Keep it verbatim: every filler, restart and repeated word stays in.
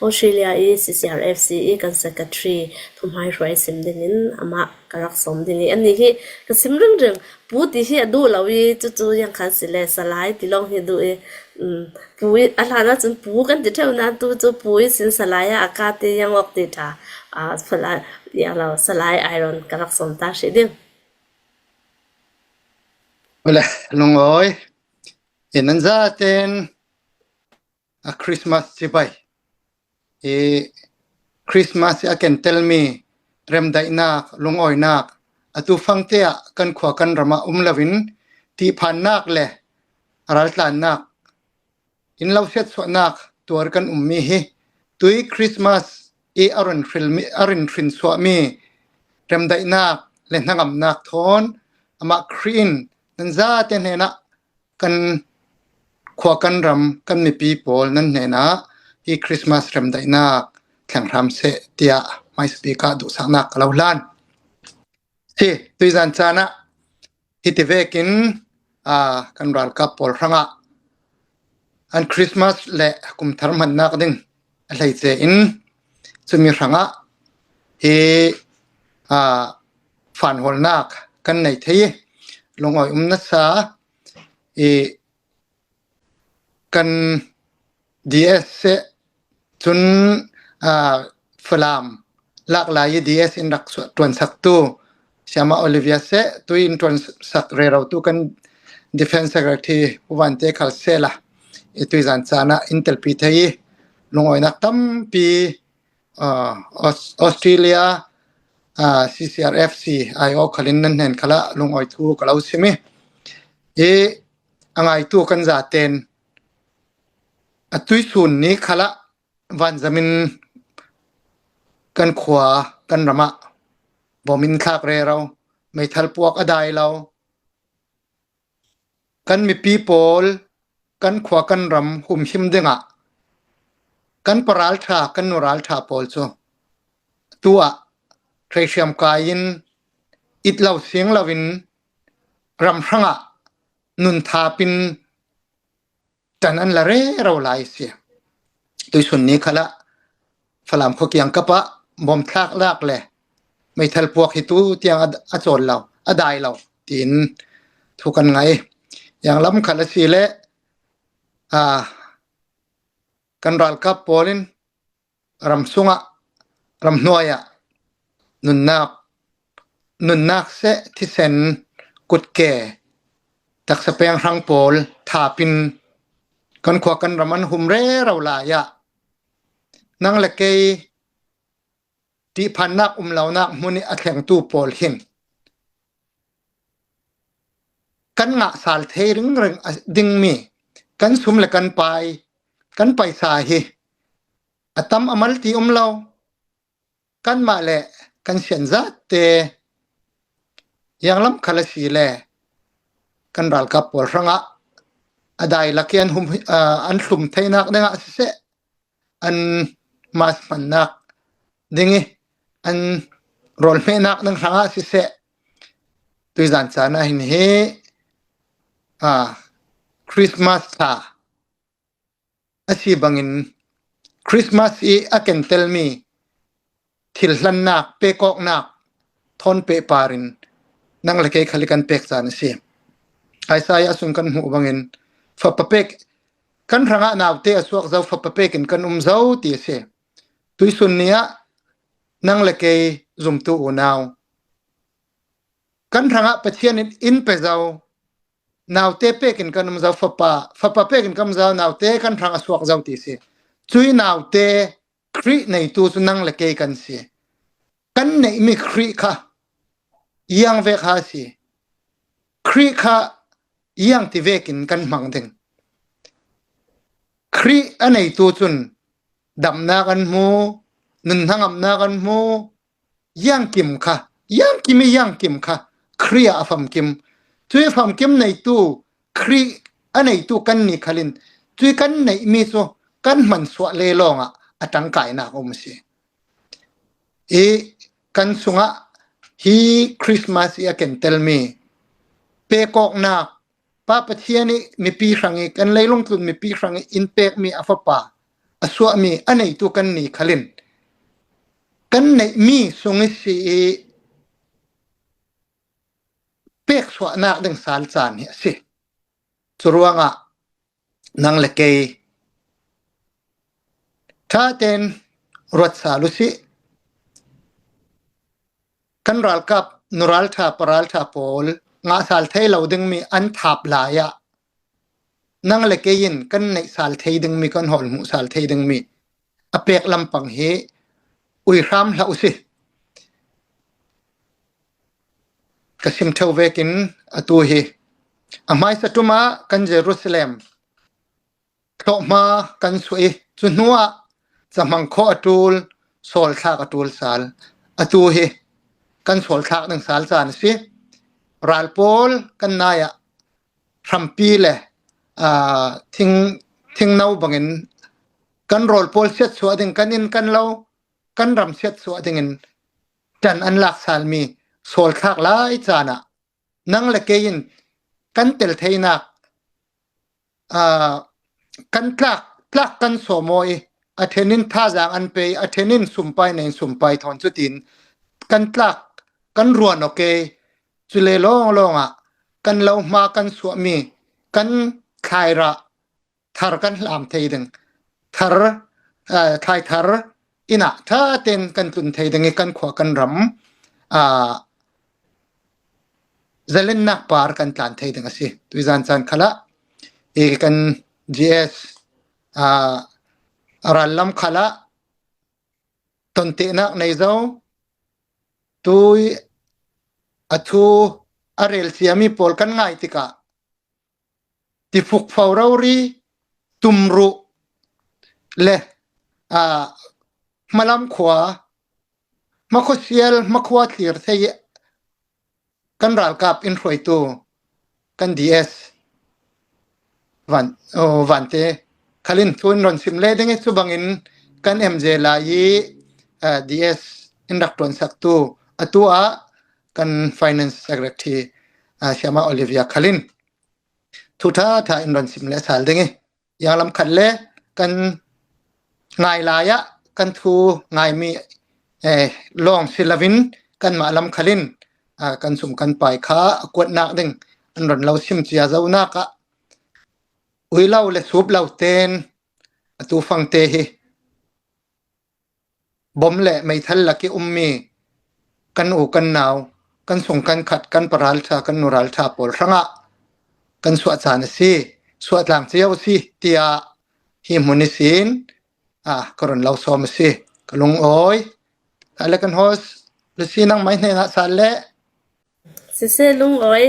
Australia i C C R F C i kan secretary Thumhai Hruai sim dingin amah ka rak sawm ding i, anni hi ka sim ringring. Pu ti hi a duh lo i, cucu yang khan si le, Salai ti lawng hi duh i, um, pu i, a hlan ahcun pu kan ti ṭheu nain tu cu pu i sin Salai ah a ka ti yang awk ti ṭha, ah, Salai, yang lo, Salai Iron ka rak sawm ta hrih ding. Ule, lungawi, i nan zaten a Christmas cibai. I Christmas i a kentelmi remdaihnak, lungawinak, atu fangte ah kan khua kan ram ah um loin, tihphannak le a raltlannak, in lo siatsuahnak tuar kan ummi hi, tui Christmas i a rinhrilmi, a rinhrin suahmi remdaihnak le hnangamnak thawn amah Khrih in nan zate hnenah kan khua kan ram, kan mipi pawl nan hnenah hi Christmas remdaihnak thleng hram seh tiah hmaisabik ah duhsaknak ka lo hlan. Si, tuizan caan ah hiti vekin, aa, kan ralkap pawl hrangah an Christmas le kumthar hmannak ding a hleice in, cumi hrangah hi, aa, fanhawlnak kan nei thei i, lungawi um nasa i, kan D S seh, cun, aa, Falam lak lai i D S in rak suah ṭuansaktu Siama Olivia seh, tui in ṭuansak rerotu kan Defence Secretary Pu Vante khal sehla, i tuizan caan ah in telpi thei i, lungawinak tampi, aa, Aus-, Australia, aa, C C R F C I O khalin nan hnen khalah lungawi thu ka lo sim i, i a ngaitu kan zaten a tuisun ni khalah vanzamin kan khua kan ram ah bom in thlak rero, meithal puak a dai lo, kan mipi pawl kan khua kan ram humhim dingah kan pa ralṭha, kan nu ralṭha pawl cu tu ah hreihriam kai in it lo sing loin ram hrangah nunthap in ṭan an la rero lai a si. Tuisun ni khalah Falam khua kiangkap ah bom thlak lak le meithal puak hi tu tiang a, a cawl lo, a dai lo, tiin thu kan ngei. Yang lam khal a si le, aa, kan ralkap pawl in ram sungah, ram hnuai ah nunnak, nunnak seh, thisen, kutke, taksa peng hrang pawl thap in kan khua kan ram an hum rero lai ah nang le kei ṭihphannak um lonak hmun i a thlengtu pawl hin kan ngah sal thei ringring a dingmi kan sum le kan pai, kan paisa hi a tam a mal ti um lo. Kanmah le kan sianzat te yang lam khal a si le kan ralkap pawl hrangah a dai lak i an hum, aa, an hlum theinak dingah siseh, an mask hmannak ding i an rawl hmehnak ding hrangah siseh, tuizan caan ah hin hi, aa, Christmas thla a si bangin Christmas i a kentelmi thil hlannak, pekawknak thawn pehpar in nang le kei khal i kan pek caan a si. Isaiah sung kan hmuh bangin fapa pek, kan hrangah naute a suak zo, fapa pek in kan um zo ti a si. Tuisun ni ah nang le kei zumtu unau, kan hrangah Pathian in in pe zo, naute pek in kan um zo, fapa, fapa pek in kan um zo, naute kan hrang a suak zo ti si. Cui naute Khrih neitu cu nang le kei kan si. Kan neihmi Khrih kha iang vek ha si. Khrih kha iang ti vekin kan hmang ding. Khrih a neitu cun damnak an hmu, nunhnangamnak an hmu, iangkim kha, iangkim i iangkim kha Khrih ah a famkim. Cui famkim neitu, Khrih a neitu kannih khalin cui kan neihmi cu kan hmansuah le lawngah a ṭangkainak a um a si. I kan sungah hi Christmas i a kentelmi pekawknak, Pa Pathian i mipi hrang i, kan leilung tlun mipi hrang i in pekmi a fapa, a suahmi a neitu kan ni khalin kan neihmi sung i si i peksuahnak ding sal caan hi a si. Curuangah nang le kei ṭha tein ruat sal u sih. Kan ralkap nu ralṭha pa ralṭha pawl ngah sal thei lo dingmi an thap lai ah nang le kei in kan neih sal thei dingmi, kan hawl hmuh sal thei dingmi a pek lampang hi ui hram hlah u sih. Ka sim ṭheu vekin atu hi a hmaisa ṭum ah kan Jerusalem tlawhma kan suah i cu hnuah cahmang khawh a ṭul, sawlthlak a ṭul sal. Atu hi kan sawlthlak ding sal caan a si. Ral pawl kan nai ah hrampi le, aa, thing, thingno bangin kan rawl pawl siatsuah ding, kan inn kan lo, kan ram siatsuah dingin ṭan an lak salmi sawlthlak lai caan ah nang le kei in kan tel theinak, aa, kan tlak, tlak kan sawm aw i a ṭhen in thazaang an pe i a ṭhen in sumpai nei in sumpai thawn cutin kan tlak kan ruan aw ke. Cule lawnglawng ah kan lo hma kan suahmi kan thlai rah thar kan hlam thei ding, thar, aa, thlai thar in ah ṭha tein kan tlun thei ding i kan khua kan ram, aa, zalennak par kan tlan thei ding a si. Tuizan caan khalah i kan G S, aa, a rallam khalah tontehnak nei zo, tui a thu a rel ciami pawl kan ngai tikah Tifuk Fo rori, Tumruh le, aa, Hmalam khua, Hmakhua sial, Hmakhua thlir thei kan ralkap in hruaitu kan D S Van, oh, Vante khalin thu in rawn sim le ding i cu bangin kan M J lai i, aa, D S in rak ṭuansaktu atu ah kan Finance Secretary, aa, Siama Olivia khalin thu ṭha ṭha in rawn sim leh sal ding i, zianglam khat le kan ngai lai ah kan thu ngaimi, eh, lawng si loin kanmah lam khalin, aa, kan sum kan pai kha a kuatnak ding an rawn lo sim cia zonak ah ui lo le sup lo tein atu fangte hi bom le meithal lak i ummi kan u kan nau, kan sung kan khat, kan pa ralṭha, kan nu ralṭha pawl hrangah kan suah caan a si, suah tlang cio a si, tiah hi hmun ihsin, aa, ka rawn lo sawm a si. Ka lungawi. Aa, le kan host Lucy, nangmah hnenah sal le. Sise, lungawi.